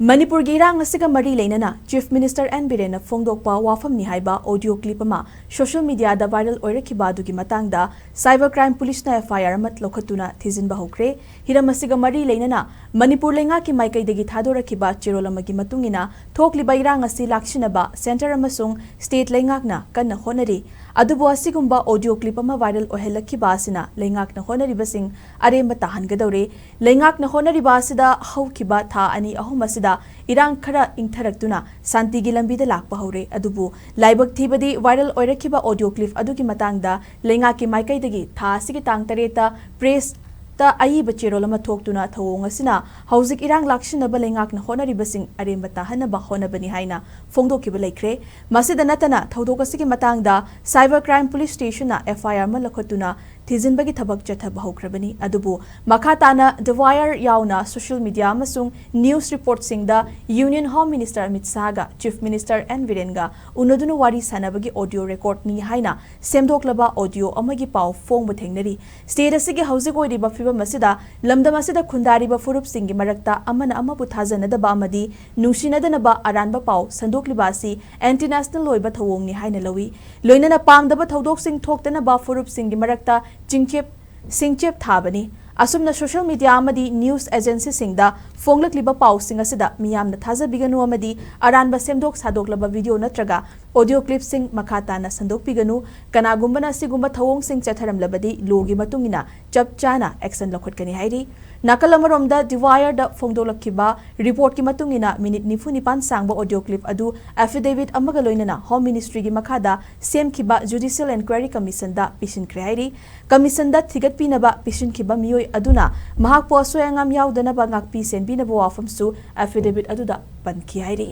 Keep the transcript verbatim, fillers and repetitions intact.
ꯃꯅꯤꯄꯨꯔꯒꯤ ꯏꯔꯥꯡ ꯑꯁꯤꯒ ꯃꯔꯤ ꯂꯩꯅꯅ Chief Minister N ꯕꯤꯔꯦꯟꯅ ꯐꯣꯡꯗꯣꯛꯄ ꯋꯥꯐꯝꯅꯤ ꯍꯥꯏꯕ audio clip ꯑꯃ social mediaꯗ viral ꯑꯣꯏꯔꯛꯈꯤꯕ ꯑꯗꯨꯒꯤ ꯃꯇꯥꯡꯗ cyber crime policeꯅ F I R ꯑꯃ ꯂꯧꯈꯠꯇꯨꯅ ꯊꯤꯖꯤꯟꯕ ꯍꯧꯈ꯭ꯔꯦ꯫ ꯍꯤꯔꯝ ꯑꯁꯤꯒ ꯃꯔꯤ ꯂꯩꯅꯅ ꯃꯅꯤꯄꯨꯔ ꯂꯩꯉꯥꯛꯀꯤ ꯃꯥꯏꯀꯩꯗꯒꯤ ꯊꯥꯗꯣꯔꯛꯈꯤꯕ ꯆꯦꯔꯣꯜ ꯑꯃꯒꯤ ꯃꯇꯨꯡ ꯏꯟꯅ ꯊꯣꯛꯂꯤꯕ ꯏꯔꯥꯡ ꯑꯁꯤ ꯂꯥꯛꯁꯤꯟꯅꯕ centre ꯑꯃꯁꯨꯡ state ꯂꯩꯉꯥꯛꯅ ꯀꯟꯅ ꯍꯣꯠꯅꯔꯤ꯫ ꯑꯗꯨꯕꯨ ꯑꯁꯤꯒꯨꯝꯕ audio clip ꯑꯃ viral ꯑꯣꯏꯍꯜꯂꯛꯈꯤꯕ ꯑꯁꯤꯅ ꯂꯩꯉꯥꯛꯅ ꯍꯣꯠꯅꯔꯤꯕꯁꯤꯡ ꯑꯔꯦꯝꯕ ꯇꯥꯍꯟꯒꯗꯧꯔꯦ꯫ ꯂꯩꯉꯥꯛꯅ ꯍꯣꯠꯅꯔꯤꯕ ꯑꯁꯤꯗ ꯍꯧꯈꯤꯕ ꯊꯥ ꯑꯅꯤ ꯑꯍꯨꯝ ꯑꯁꯤꯗ ꯏꯔꯥꯡ ꯈꯔ ꯏꯪꯊꯔꯛꯇꯨꯅ ꯁꯥꯟꯇꯤꯒꯤ ꯂꯝꯕꯤꯗ ꯂꯥꯛꯄ ꯍꯧꯔꯦ꯫ ꯑꯗꯨꯕꯨ ꯂꯥꯏꯕꯛ ꯊꯤꯕꯗꯤ viral ꯑꯣꯏꯔꯛꯈꯤꯕ audio clip ꯑꯗꯨꯒꯤ ꯃꯇꯥꯡꯗ ꯂꯩꯉꯥꯛꯀꯤ ꯃꯥꯏꯀꯩꯗꯒꯤ ꯊꯥ ꯑꯁꯤꯒꯤ ꯇꯥꯡ ꯇꯔꯦꯠꯇ pressꯇ ꯑꯏꯕ ꯆꯦꯔꯣꯜ ꯑꯃ ꯊꯣꯛꯇꯨꯅ ꯊꯧꯑꯣꯡ ꯑꯁꯤꯅ ꯍꯧꯖꯤꯛ ꯏꯔꯥꯡ ꯂꯥꯛꯁꯤꯟꯅꯕ ꯂꯩꯉꯥꯛꯅ ꯍꯣꯠꯅꯔꯤꯕꯁꯤꯡ ꯑꯔꯦꯝꯕ ꯇꯥꯍꯟꯅꯕ ꯍꯣꯠꯅꯕꯅꯤ ꯍꯥꯏꯅ ꯐꯣꯡꯗꯣꯛꯈꯤꯕ ꯂꯩꯈ꯭ꯔꯦ꯫ ꯃꯁꯤꯗ ꯅꯠꯇꯅ ꯊꯧꯗꯣꯛ ꯑꯁꯤꯒꯤ ꯃꯇꯥꯡꯗ cyber crime police stationꯅ F I R ꯑꯃ ꯂꯧꯈꯠꯇꯨꯅ ꯊꯤꯖꯤꯟꯕꯒꯤ ꯊꯕꯛ ꯆꯠꯊꯕ ꯍꯧꯈ꯭ꯔꯕꯅꯤ꯫ ꯑꯗꯨꯕꯨ ꯃꯈꯥ ꯇꯥꯅ The Wire ꯌꯥꯎꯅ social media ꯑꯃꯁꯨꯡ news reportꯁꯤꯡꯗ Union Home Minister Amit ꯁꯥꯍꯒ Chief Minister N ꯕꯤꯔꯦꯟꯒ ꯎꯅꯗꯨꯅ ꯋꯥꯔꯤ ꯁꯥꯟꯅꯕꯒꯤ audio recordꯅꯤ ꯍꯥꯏꯅ ꯁꯦꯝꯗꯣꯛꯂꯕ audio ꯑꯃꯒꯤ ꯄꯥꯎ ꯐꯣꯡꯕ ꯊꯦꯡꯅꯔꯤ꯫ State ꯑꯁꯤꯒꯤ ꯍꯧꯖꯤꯛ ꯑꯣꯏꯔꯤꯕ ꯐꯤꯕꯝ ꯑꯁꯤꯗ ꯂꯝꯗꯝ ꯑꯁꯤꯗ ꯈꯨꯟꯗꯥꯔꯤꯕ ꯐꯨꯔꯨꯞꯁꯤꯡꯒꯤ ꯃꯔꯛꯇ ꯑꯃꯅ ꯑꯃꯕꯨ ꯊꯥꯖꯅꯗꯕ ꯑꯃꯗꯤ ꯅꯨꯡꯁꯤꯅꯗꯅꯕ ꯑꯔꯥꯟꯕ ꯄꯥꯎ ꯁꯟꯗꯣꯛꯂꯤꯕ ꯑꯁꯤ anti national ꯑꯣꯏꯕ ꯊꯧꯑꯣꯡꯅꯤ ꯍꯥꯏꯅ ꯂꯧꯏ꯫ ꯂꯣꯏꯅꯅ ꯄꯥꯝꯗꯕ ꯊꯧꯗꯣꯛꯁꯤꯡ ꯊꯣꯛꯇꯅꯕ ꯐꯨꯔꯨꯞꯁꯤꯡꯒꯤ ꯃꯔꯛꯇ ꯆꯤꯡꯆꯦꯞ, ꯁꯤꯡꯆꯦꯞ ꯊꯥꯕꯅꯤ꯫ ꯑꯁꯨꯝꯅ social media ꯑꯃꯗꯤ news agencyꯁꯤꯡꯗ ꯐꯣꯡꯂꯛꯂꯤꯕ ꯄꯥꯎꯁꯤꯡ ꯑꯁꯤꯗ ꯃꯤꯌꯥꯝꯅ ꯊꯥꯖꯕꯤꯒꯅꯨ ꯑꯃꯗꯤ ꯑꯔꯥꯟꯕ ꯁꯦꯝꯗꯣꯛ ꯁꯥꯗꯣꯛꯂꯕ video ꯅꯠꯇ꯭ꯔꯒ audio clipꯁꯤꯡ ꯃꯈꯥ ꯇꯥꯅ ꯁꯟꯗꯣꯛꯄꯤꯒꯅꯨ꯫ ꯀꯅꯥꯒꯨꯝꯕꯅ ꯑꯁꯤꯒꯨꯝꯕ ꯊꯧꯑꯣꯡꯁꯤꯡ ꯆꯠꯊꯔꯝꯂꯕꯗꯤ lawꯒꯤ ꯃꯇꯨꯡ ꯏꯟꯅ ꯆꯞ ꯆꯥꯅ action ꯂꯧꯈꯠꯀꯅꯤ ꯍꯥꯏꯔꯤ꯫ ꯅꯥꯀꯜ ꯑꯃꯔꯣꯝꯗ The Wireꯗ ꯐꯣꯡꯗꯣꯛꯂꯛꯈꯤꯕ reportꯀꯤ ꯃꯇꯨꯡ ꯏꯟꯅ minute ꯅꯤꯐꯨ ꯅꯤꯄꯥꯟ ꯁꯥꯡꯕ audio clip ꯑꯗꯨ affidavit ꯑꯃꯒ ꯂꯣꯏꯅꯅ Home Ministryꯒꯤ ꯃꯈꯥꯗ ꯁꯦꯝꯈꯤꯕ Judicial Enquiry Commissionꯗ ꯄꯤꯁꯤꯟꯈ꯭ꯔꯦ ꯍꯥꯏꯔꯤ꯫ Commissionꯗ ꯊꯤꯒꯠꯄꯤꯅꯕ ꯄꯤꯁꯤꯟꯈꯤꯕ ꯃꯤꯑꯣꯏ ꯑꯗꯨꯅ ꯃꯍꯥꯛꯄꯨ ꯑꯁꯣꯏ ꯑꯉꯥꯝ ꯌꯥꯎꯗꯅꯕ ꯉꯥꯛꯄꯤ ꯁꯦꯟꯕꯤꯅꯕ ꯋꯥꯐꯝꯁꯨ affidavit ꯑꯗꯨꯗ ꯄꯟꯈꯤ ꯍꯥꯏꯔꯤ꯫